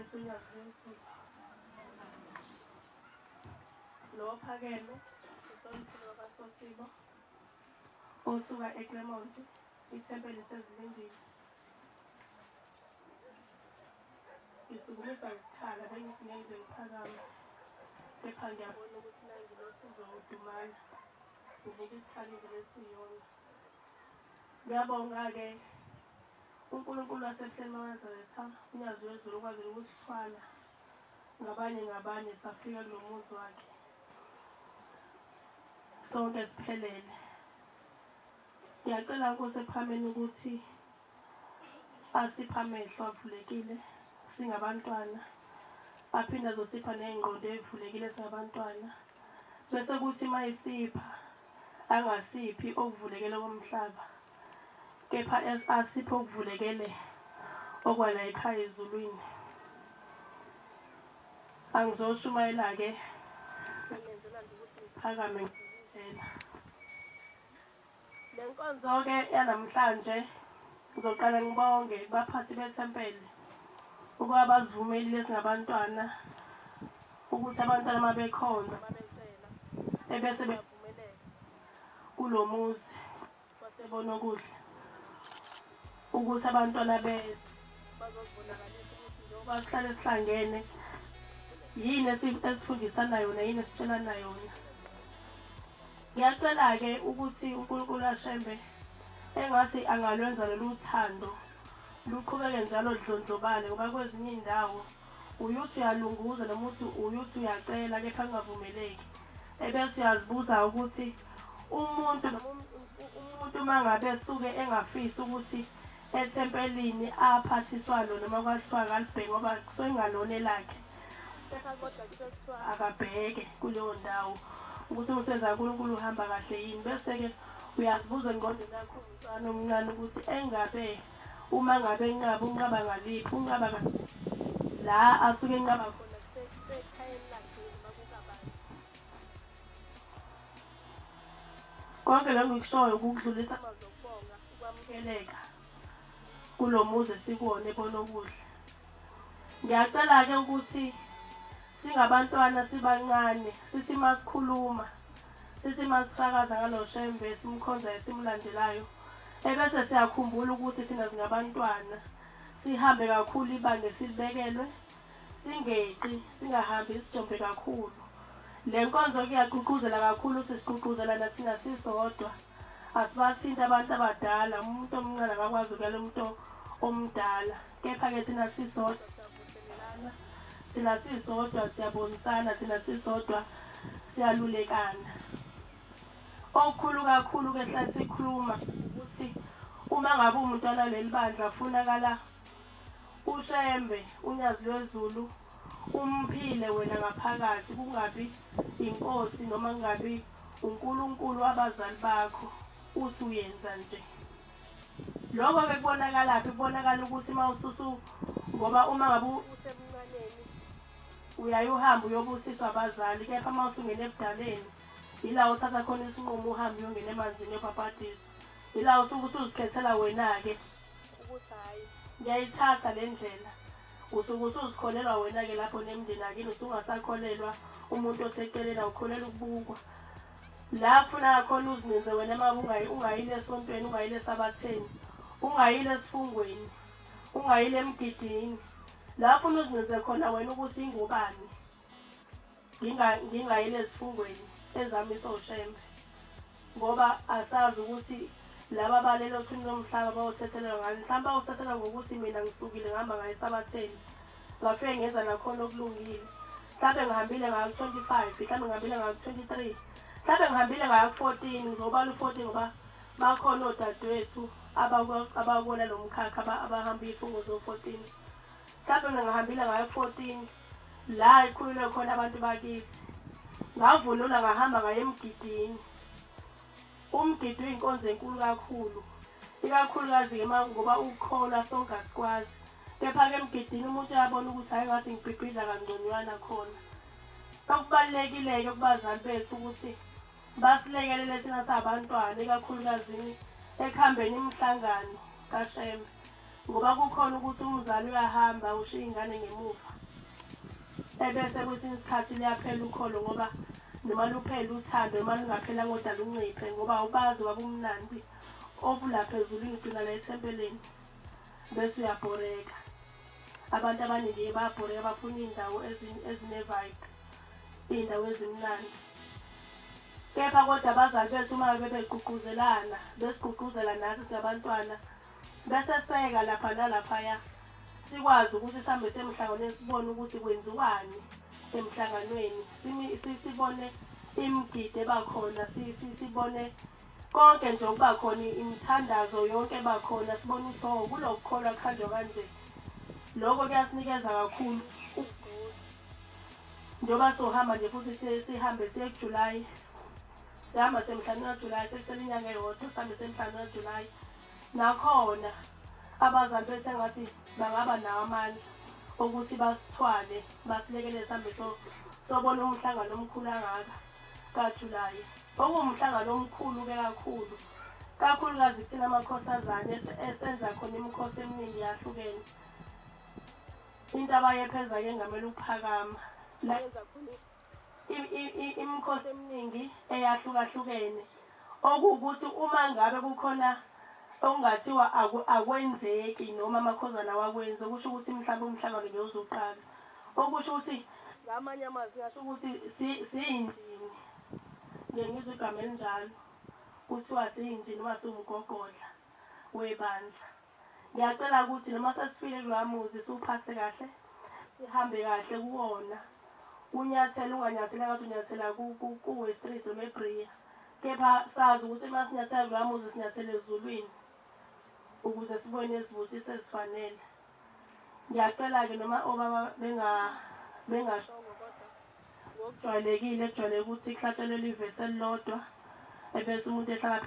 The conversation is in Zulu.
Nkosi ethu uNyazi lwezulu. Lo ophakeme uhloniphile wakwaSosibo osuka eClermont, ithempeli lisezilindini. Ngisukumiswa isikhala bengithi ngeke ngize ngiphakame kepha ngiyabona ukuthi nangilosizo ngidumala nginika isikhala indlela esiyona. Ngiyabonga-ke uNkulunkulu wasebuhleni bamaNazaretha, uNyazi lwezulu okwazile ukusithwala ngabanye ngabanye safika kulo muzi wakhe sonke siphelele. Ngiyacela Nkosi ephameni ukuthi asiphe amehlo avulekile singabantwana, aphinde azosipha ney'ngqondo ey'vulekile singabantwana. Bese kuthi uma esipha angasiphi okuvulekele komhlaba kepha asiphe okuvulekele okwala ekhaya ezulwini. Angizoshumayela-ke bengenzela nje ukuthi ngiphakame ngizitshela. Le nkonzo-ke yanamhlanje ngizoqale ngibonge kubaphathi bethempeli ukuba basivumelile singabantwana ukuthi abantwana uma bekhonza uma becela ebese beyavumeleka kulo muzi waseBonokuhle ukuthi abantwana beze bazozibonakalisa ukuthi njengoba sihlale sihlangene yini esifundisana yona yini esitshelana yona. Ngiyacela-ke ukuthi uNkulunkulu kaShembe engathi angalwenza lolu thando luqhubeke njalo ludlondlobale ngoba kwezinye iy'ndawo uyuthi uyalunguza noma uthi uyuthi uyacela kepha kungavumeleki. Ebese uyazibuza ukuthi umuntu noma umuntu uma ngabe esuke engafisi ukuthi ethempelini aphathiswa lona uma kwathiwa akalibheke ngoba kusuke kungalona elakhe. Kepha kodwa kusuke kuthiwa akabheke kuleyo ndawo ukuthi umsebenzi kaNkulunkulu uhamba kahle yini. Bese-ke uyazibuza engqondweni yakho umntwana omncane ukuthi engabe uma ngabe enqaba unqaba ngaliphi, unqaba la asuke enqaba khona kusekhayeni lakhe noma kukabani. Konke lokhu ngikushoyo ukudlulisa amazwi okubonga ukwamukeleka kulo muzi esikuwona eBonokuhle. Ngiyacela-ke ukuthi singabantwana sibancane sithi uma sikhuluma sithi uma sifakaza ngalo Shembe esimkhonzayo esimlandelayo ebese siyakhumbula ukuthi thina singabantwana sihambe kakhulu ibanga esilibekelwe Singeqi, singahambi sijombe kakhulu. Le nkonzo ke iyagqugquzela kakhulu ukuthi sigqugquzelana thina sisodwa. Asibathinti abantu abadala, umuntu omncane akakwazi ukuyala umuntu omdala. Kepha-ke thina sisodwa siyavuselelana, thina sisodwa siyabonisana, thina sisodwa siyalulekana. Okukhulu kakhulu-ke sihlale sikhuluma ukuthi uma ngabe uwumntwana waleli bandla kufunakala UShembe, uNyazi lwezulu, umphile wena ngaphakathi kungabi inkosi noma kungabi uNkulunkulu wabazali bakho uthi uyenza nje. Lokho ke kubonakalaphi? Kubonakala ukuthi uma ususu ngoba uma ngabe usemncaneni uyaye uhambe uyobusiswa abazali kepha uma usungena ebudaleni yila uthatha khona isinqumo uhambe uyongena emanzini uyobhabhadiswa. Yila usuke usuzikhethela wena-ke ukuthi hhayi ngiyayithatha le ndlela. Usuke usuzikholelwa wena-ke lapho nemndeni akini usungasakholelwa umuntu oseceleni awukholelwa ukubukwa. La kufuneka khona uzinenze wena uma ungayile esontweni, ungayile esabatheni, ungayile esifungweni, ungayile emgidini. La funa uzinenze khona wena ukuthi ingubani. Ngingayile ezifungweni ezamiswa uShembe ngoba asazi ukuthi laba abalele othwini lomhlaba bayothethelelwa ngani. Mhlawumbe bayothethelelwa ngokuthi mina ngisukile ngihamba ngaya esabatheni ngafike ngenza nakhona okulungile. Mhlawumbe ngihambile ngaya ku-25, mhlawumbe ngihambile ngaya ku-23, mhlawumbe ngihambile ngaya ku-14. Ngizobala u-14 ngoba bakhona odadewethu abakubona lo mkhakha abahamba iy'fungo zo-14. Mhlawumbe mina ngihambile ngaya ku-14 la ekhululwe khona abantu bakithi. Ngavunula ngahamba ngaya emgidini. Umgidi uyinkonzo enkulu kakhulu, ikakhulukazi-ke uma ngoba ukukholwa sonke asikwazi. Kepha-ke emgidini umuntu uyabona ukuthi hhayi ngathi ngibhibhidla kangconywana khona. Okubalulekile-ke kubazali bethu ukuthi basilekelele thina sabantwana ikakhulukazini ekuhambeni imihlangano kaShembe. Ngoba kukhona ukuthi umzali uyahamba ushiya ingane ngemuva. Ebese kwesinye isikhathi liyaphela ukholo ngoba noma luphele uthando noma lungaphelanga kodwa lunciphe ngoba awubazi wabumnandi obulapha ezulwini ugcina la ethempelini bese uyabhoreka. Abantu abaningi bayabhoreka bafuna iy'ndawo ezine-vibe, iy'ndawo ezimnandi. Kepha kodwa abazali bethu uma bebegqugquzelana, besigqugquzela nathi singabantwana, beseseka lapha nalaphaya, sikwazi ukuthi sihambe siye emhlanganweni sibone ukuthi kwenziwani emhlanganweni, sibone imigidi ebakhona, sibone konke nje okuba khona, imithandazo yonke eba khona, sibone ukuthi oh kulokukholwa kuhanjwa kanje. Lokho kuyasinikeza kakhulu ugqozi. Njengoba sohamba nje futhi sihambe siye kuJulayi, sihamba siye emhlanganweni kaJulayi, sekusele inyanga eyodwa sihambe siye emhlanganweni kaJulayi. Nakhona abazali bethu engathi bangaba nawo amandla okuthi basithwale basilekelele sihambe sobona umhlangano omkhulu kangaka kaJulayi. Okuwumhlangano omkhulu-ke kakhulu, kakhulukazi kuthina makhosazane esenza khona imikhosi eminingi yahlukene. Intaba yepheza-ke engamele ukuphakama la yenza khona imikhosi eminingi eyahlukahlukene okuwukuthi uma ngabe kukhona okungathiwa akwenzeki noma amakhozana awakwenzi okusho ukuthi mhlawumbe umhlangano ngewuzoqala okusho ukuthi ngamanye amazwi ngasho ukuthi siyinjini ngeke ngizwe igama elinjalo kuthiwa siyinjini noma siwumgogodla webandla. Ngiyacela ukuthi noma sesifike kulowa muzi siwuphathe kahle, sihambe kahle kuwona. Unyathele unganyatheli engathi unyathela ku-Westrees noma eBria. Kepha sazi ukuthi uma sinyathela kulowa muzi sinyathela ezulwini ukuze sibuye nezibusiso ezifanele. Ngiyacela-ke noma obaba bengashongo kodwa ngokujwayelekile kujwayeleke ukuthi kuhlatshelelwe ivesi elilodwa ebese umuntu ehlala.